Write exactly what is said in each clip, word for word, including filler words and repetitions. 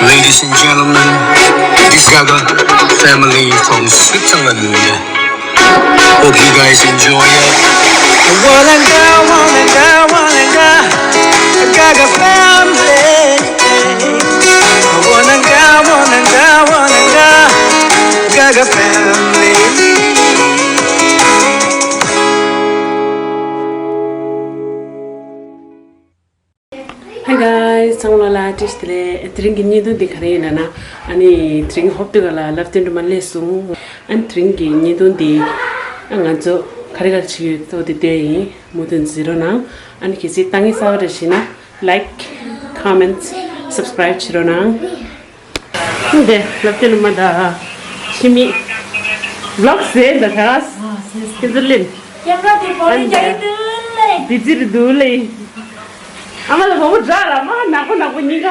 Ladies and gentlemen, this Gaga family from Switzerland. Hope you guys enjoy it. Wananga, wananga, wananga, Gaga family. Wananga, wananga, wananga, Gaga family. Hi guys, ཚང་མ་ལ་བཀྲ་ཤིས་བདེ་ལེགས། དེ་རིང་གི་བརྙན་ཐུང་འདི་ག་རེ་ཡིན་ལབ་ན། ཨ་ནི་དེ་རིང་ཧོབ་ཏེ་ག་ལ་ལབ་སྟོན་འགྲོ་མ་སླེབས་སོང་། ཨ་ནི་དེ་རིང་གི་བརྙན་ཐུང་འདི་ཨ་ང་ཚོ་ག་རེ་ག་རེ་བྱེད་ཡོད་ལྟོས་དེ་བལྟས་ཡིན། མུ་མཐུད་གཟིགས་རོགས་གནང་། ཨ་ནི་གལ་སྲིད་ལྟ་ངན་གསར་པ་རེ་བྱས་ན་like, comment, subscribe བྱེད་རོགས་གནང་། འདི་ལབ་སྟོན་མ་ད་ཕྱི་མི་vlog ཟེར་འདི་ག་ཁི་ཛི་ལིན། ཀེམ་ར་དེ་བོ་ལི་རྒྱ་ཡི་དུ་ལེ། དེ་ཙིར་དུ་ལེ། ཨ་མ་ལ་བོ་མོ་འདྲ་ལ་མ་ནག་པོ་ནག་པོ་གཉིས་ཀ་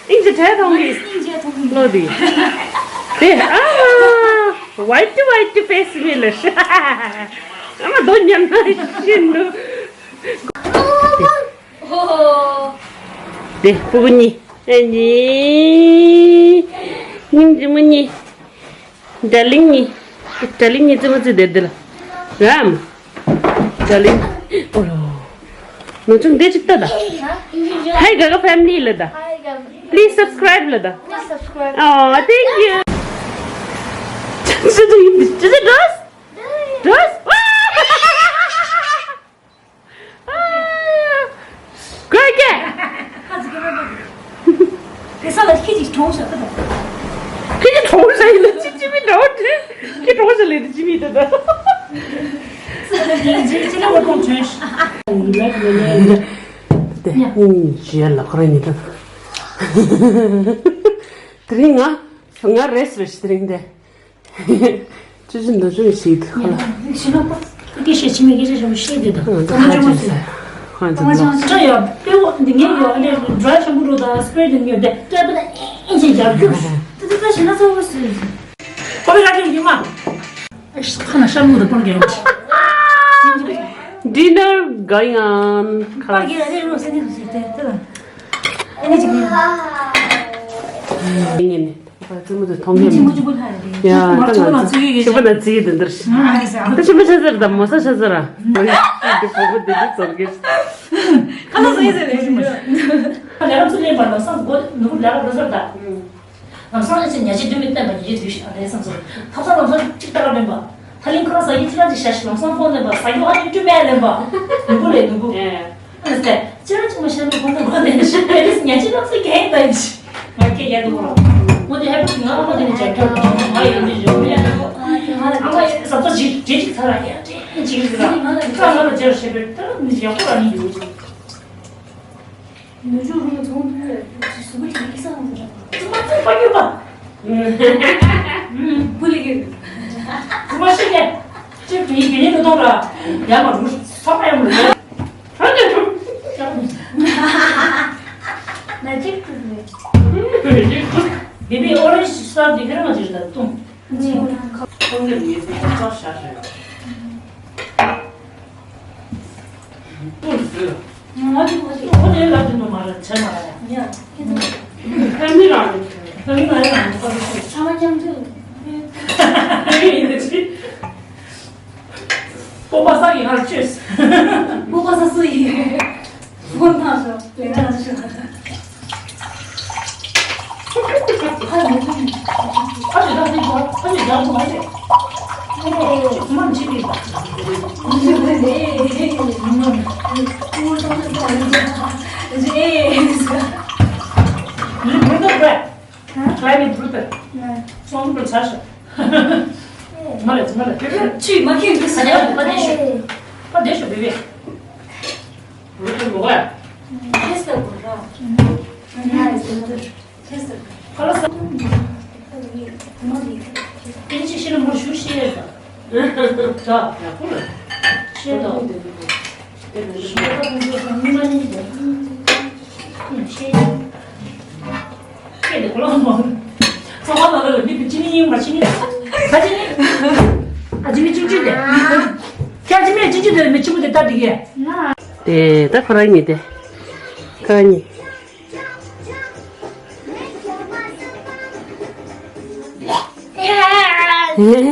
ཨིན་ཇི་བྲལ་ཐོང་གི། ཨིན་ཇི་ཐོང་གི་ལོ་དེ། དེ་ཨ་མ་white white face མི་ལ་ཤ། ཨ་མ་དོ་ཉན་ན་ཤིན་དུ། དེ་སྤུ་གུ་གཉིས། ཨེ་གཉིས། སྙིང་རྗེ་མོ་གཉིས། ཌར་ལིང་གཉིས། ཌར་ལིང་གཉིས་རྩེད་མོ་རྩེ་བསྡད་འདི་ལ། རམ། ཌར་ལིང་། ཨོ་རོ། ནོར་ཅུང་འདི་ཅིག་ལྟ་ད། Hi Gaga family ལ་ད། Please subscribe ལ་ད། Please subscribe. Oh, thank you. ཅི་ཅི་ཅི་ཅི་ཅི་ཌོས། ཌོས། དགོས་ཀྱི། དེ་ས་ལ་ཁྱི་ཅིག་གྲོངས་ཤག་ད། ཁྱི་ཅིག་གྲོངས་ཤག་ཡིན་ན་ཅི་ཅི་མི་འདྲ་བ་དེ། ཁྱི་གྲོངས་ཤག་ལས་དེ་ཅི་མི་འདྲ་ད། ཅི་ཅི་ལ་བ་གྲོངས་བྱོན་ཤག་དེ་ཡིན་ཞེས་ལབ་ཁོ་རང་ཉིད་ད། དེ་རིང་ང་ང་རེས་རེས་དེ་རིང་དེ། ཅི་ཅི་འདུག་ཅི་ཞིག་འདུག་ཁ་ལ། ཤི་ན་པ། སྐད་ཤེས་ཆི་མེད་སྐད་ཆ་ཞིག་བཤད་དེ་དང་། ཨ་ད་ཁ་ཅོ་མ་ཅོ་ཟེར། ཁ་ཅོ་མ་ཅོ་ཟེར། ཡ་པེ་བོ་འདི་ངས་ཡོ་ཨ་ནི་ཌ་རའི་ཤམ་པུ་རུ་དང་སི་པེ་རེ་དེ་ཉོས་ཏེ་ཏྲེ་པ་ན་ཨེ་ཅེ་རྒྱབ་རྒྱུ། ཏི་ཏི་ཏི་ཤི་ན་ཚ་བོ་ཟེར། ཁོ་བོའི་ར་ཅན་ཡིན་མ། ཁ་ན་ཤར་མོ་དང་པར་རྒྱག་ཡོང་ཆི། Dinner going on. ཁ་ལ། པར་རྒྱག་ཡ་རེ་རོ་ཟེར་ནི་ཟེར་ཏེ་ཏི་ལ། ཨ་ནི་ཅིག་ཡིན། ཡིན་ཡིན། ཨ་ཙི་མོ་དེ་མཐོང་གི་མི་འདུག་ཡ་ད་ང་ཚོ་ཕྱུ་པ་ན་ཙི་གི་དེ་འདིར་ད་ཕྱུ་པ་ཆ་ཟེར་ད་མོ་ས་ཆ་ཟེར་ར། དེ་ཕྲུ་གུ་དེ་འདི་ཚོར་གི། ཁ་ལག་ཟ་ཡི་ཟེར་ལེ་ཞུ་མ་ཞུ། ལས་རབས་སུ་ལེན་པ་ལམ་སང་གོ་ནུ་བུ་ལས་རབས་ལོ་སར་ད། ལམ་སང་ཨེ་ཅེ་ཉ་ཅེ་འདུན་མི་བསྟན་པ་ཉི་རེ་དུས་ཤིག་ཨ་ལས་སང་ཚོ་ཐབ་ས་ལམ་སང་གཅིག་ལྟ་ག་ལེན་པ། ཐ་ལིང་ཁ་ལག་ཟ་ཡི་ཅི་ལ་ཅི་ཤ་ཤི་ལམ་སང་ཕོན་ལེན་པ་ཟ་རྒྱུ་ཨ་ཅེ་བཀྲུ་མེད་ལེན་པ། ནུ་བུ་ལས་ནུ་བུ། ཨ་ནི་ཟེར། ཅི་རང་ཅི་མ་ཤར་མི་ཁོང་ཚོ་ཁོ་ནས་ཤི་པེ་རིས་ཉ་ཅི་ལབ་སི་གན་ཡིན་ད་ཡིན་ཤི། ང་སྐད་རྒྱག་འདུག་ར། ཁོང་དེ་ཧེ་པོ་ང་ཨ་མ་དེ་ནས་ཇ་འཁྱོག་ང་ཡོང་དུས་ཇ་མི་ཡ། ཨ་མ་ཟབ་ཚོ་ཇི་ཇི་ཅིག་ཚ་ར་ཡ་ཅི་ཅིག་ཟེར་ར། ཁ་ང་ལ་ཇེར་ཤེ་པེ་ད་མི་ཡག་པོ་ར་ནི་ཡོད། ནུ་ཆུ་རུ་མ་ཚོང་དུ་ཇི་སུ་གུ་ཇི་ལི་ས་ང་ཟེར་ར། ཙི་མ་ཙི་མ་ཡོད་པ། བུ་ལི་གི། ཙི་མ་ཤི་གེ། ཅི་བི་བི་ནི་ནུ་ཏོང་ར། ཡ་མ་རུ་ས་མ་ཡ་མ་རུ། ན་གཅིག་ཏུ་རེད། བི་བི་ཨོ་རེན་ཇི་སི་ལ་འདི་ག་རེ་མ་བྱེད་ད་བཏུང་། ཁོང་གི་མི་ཚེ་ལྟ་བྱ་ཞེས། ང་ཚོ་ཁོ་ཚོ་ལབ་དུས་ནོ་མ་རེད་བྱས་མ་རེད། ཡ། ཁྱེད་ཚོ། ཕ་མི་རང་རེད། ཕ་མི་རང་རེད། ཚང་མ་ཅང་ཚོད། ཕ་མི་ཡིན་ན་ཅི། སྤོབས་པ་ས་ཡི་ཧར་བཅོས། སྤོབས་པ་ས་སུ་ཡི། སྒོ་ཐང་ཤོག་ལས་ཀ་ང་ཚོ་ཤོག་ཨ་ཞེ་ད་ཟིག་ཨ་ཞེ་རྒྱག་ཐུབ་མ་རེད། ཨ་ཞེ་ཁོ་མ་འཇིག་གི། ཨ་ཞེ་ཁོ་ད་ཟིག་ཨ་ཞེ། ཨ་ཞེ། Climate brutal. ཙོང་པོ་ཆ་ཤོག་མ་ལས་མ་ལས། ཆུ་མ་ཁེངས་འདུག་ཟེར་ཡ་མ་བསྡད་ཤོག་མ་བསྡད་ཤོག་བེ་བེ། Brutal མོ་ག་ཁེས་ལ་གོ་ར། Nice, brutal. ཁེས་ལ། ཁ་ལ་ས། དེ་ནི་ཅི་ཤེས་ན་མོ་ཞུ་ཤེས་ཡ་ད། ད་ཡག་པོ་རེད། ཤེས་ད། དེ་ད་ཁོ་རང་ཉིད་དེ། ཁ་ཉིད། ཁ་ཉིད། སྙིང་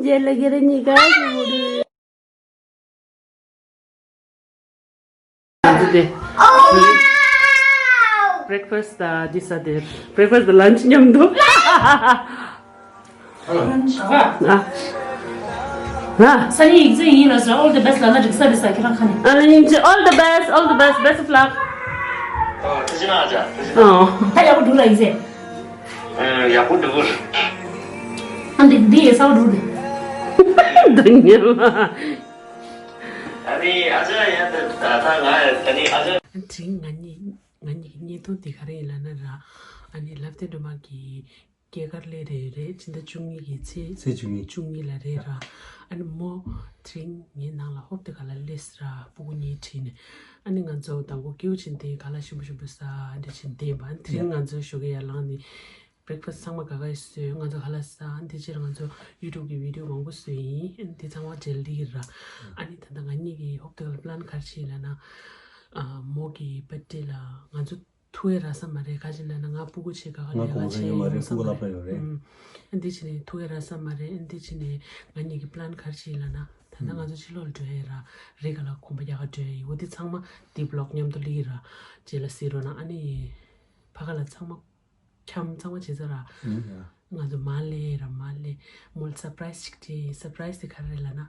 རྗེ་ལ་གི་རེ་གཉིས་ཀ་ཞུ་གི་འདུག་དེ། breakfast དང་འདི་ཟ་དེ། breakfast དང་lunch མཉམ་དུ། ཨ། ཨ། ས་ནི་ཡིག་ཚད་ཡིན་ལ་ཟ། all the best ལ་ན་འགྲིག་ས་རེད་ཟ་ཁྱེད་རང་ཁ་ནས། ཨ་ལ་ཡིན་ཅི། all the best, all the best, best of luck. ཨ། ད་ཡག་པོ་འགྲོ་ལ་ཡིག་ཚད། ཨ། ཡག་པོ་འགྲོ་གི་རེད། ཨ་འདི་འདི་ཡེ་ས་འགྲོ་རེད། འདི་ཉེ་མ། ཨ་ནི་ཨ་ཅག་ཡ་ད་ད་ང་ད་ནི་ཨ་ཅག་དྲིན་ང་གཉིས། ང་གཉིས་ཀྱི་བརྙན་ཐུང་འདི་ག་རེ་ཡིན་ལབ་ན་ར། ཨ་ནི་ལབ་སྟེ་སྒྲོལ་མ་གི་སྐྱེས་སྐར་སླེབས་རེད་རེད། ཕྱི་ཟླ་བཅུ་གཉིས་ཀྱི་ཚེས་ཚེས་བཅུ་གཉིས། བཅུ་གཉིས་ལ་རེད་ར། ཨ་ནི་མོ་དེ་རིང་ངའི་ནང་ལ་ཧོབ་སྟེ་ག་ལ་སླེབས་ར། སྤུ་གུ་གཉིས་ཁྲིད་ནས། ཨ་ནི་ང་ཚོ་དང་པོ་སྐྱིད་པོ་བྱས་ཏེ་ག་ལ་ཞིམ་པོ་ཞིམ་པོ་ཟ་འདི་བྱས་ཏེ་བ། དེ་རིང་ང་ཚོ་ཞོགས་ཀས་ཡར་ལངས་ནས་breakfast ཚང་མ་ག་ག་ཡི་བཟོས། ང་ཚོ་ག་ལ་ཟ་འདི་ཕྱིར་ང་ཚོ་YouTube གི་video མང་པོ་བཟོས་ཡིན། ཨ་ནི་དེ་ཚང་མ་མཇལ་འདི་གི་ར། ཨ་ནི་ད་ལྟ་ང་གཉིས་ཀྱི་ཧོབ་སྟེ་ག་ལ་plan ག་རེ་བྱས་ལབ་ན། ཨ། མོ་གི་birthday ལ་ང་ཚོ་ཐུག་ཡས་རག་ས་མ་རེད། ག་ཅི་ལབ་ན་ང་སྤུ་གུ་ཆེ་ག་ག་ང་ལས་ཀ་གོང་ས་བྱེད་ཡོད་མ་ཡོང་རེད། ས་སྤུ་གུ་མ་ལབ་རེད། ཡོད་རེད། ཨུམ། ཨ་འདི་བྱས་ནས་ཐུག་ཡས་རག་ས་མ་རེད། ཨ་འདི་བྱས་ནས་ང་གཉིས་ཀྱི་plan ག་རེ་བྱས་ལབ་ན། ད་ལྟ་ང་ཚོ་ཕྱི་ལོགས་ལ་འགྲོ་ཡས་ར། རི་ཁ་ལ་གོམ་པ་རྒྱག་ག་འགྲོ་ཡས་ཡོད། འོ་འདི་ཚང་མ་འདི་vlog མཉམ་དུ་སླེབས་ཀྱི་ར། རྗེས་ལ་གཟིགས་རོགས་གནང་། ཨ་ནི་ཕ་ག་ལ་ཚང་མ་འཁྱམ་ཚང་མ་བྱས་ཚར་ར། ཨུམ། ཡ། ང་ཚོ་མ་སླེབས་ར་མ་སླེབས། མོ་ལ་surprise ཅིག་སྤྲད་ཡིན། surprise དེ་ག་རེ་རེད་ལབ་ན།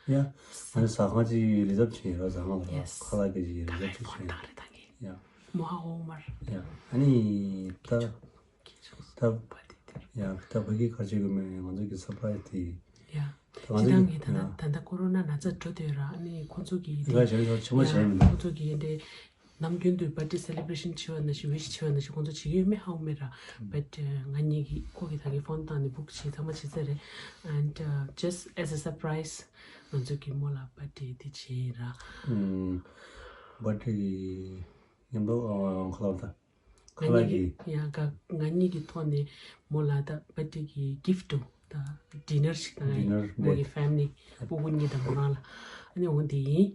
ཡ། ང་ཟ་ཁང་ཅིག་reserve བྱས་ཡིན་ར། ཟ་ཁང་ལ་ར། yes ཁ་ལག་གི་ཅིག་reserve བྱས་ཕོན་བཏང་རེད་ད་ངས། ཡ། མོ་ཧ་ཧོ་མར། ཡ། ཨ་ནི་ད་ད་ཡ་ད་ཕ་གི་ག་རེ་བྱེད་དགོས་མེད། ང་ཚོ་གི་surprise དེ། ཡ། ད་ང་ཚོ་ཇི་ལྟར་ངས་ད་ལྟ་ཡ་ད་ལྟ་corona ན་ཚ་འགྲོ་དུས་ར། ཨ་ནི་ཁོ་ཚོ་གི་དེ་ལ་ཞེ་དྲག་ཆེན་པོ་བྱས་མི་འདུག་ཁོ་ཚོ་གི་འདྲ། ནམ་རྒྱུན་དུ་birthday celebration བྱེད་པ་ནང་བཞིན་wish བྱེད་པ་ནང་བཞིན་ཁོང་ཚོ་བྱེད་ཀྱི་ཡོད་མེད་ཧ་གོ་མེད་ར། but ང་གཉིས་ཀྱིས་ཁོ་གི་ད་གི་ཕོན་བཏང་ནས་book བྱས་ཚང་མ་བྱས་ཚར་རེད། and just as a surprise ང་ཚོ་གི་མོ་ལ་birthday དེ་བྱས་ར། ཨུམ། birthday མཉམ་དུ་ཁ་ལག་ད་ཁ་ལག་གི། ཡ་ག་ང་གཉིས་ཀྱི་ཐོག་ནས་མོ་ལ་ད་birthday གི་gift དུ། ད་dinner ཞིག་དང་། dinner མོ་གི date family སྤུ་གུ་གཉིས་དང་མོ་རང་ལ། ཨ་ནི་འོ་འདི་ཡིན།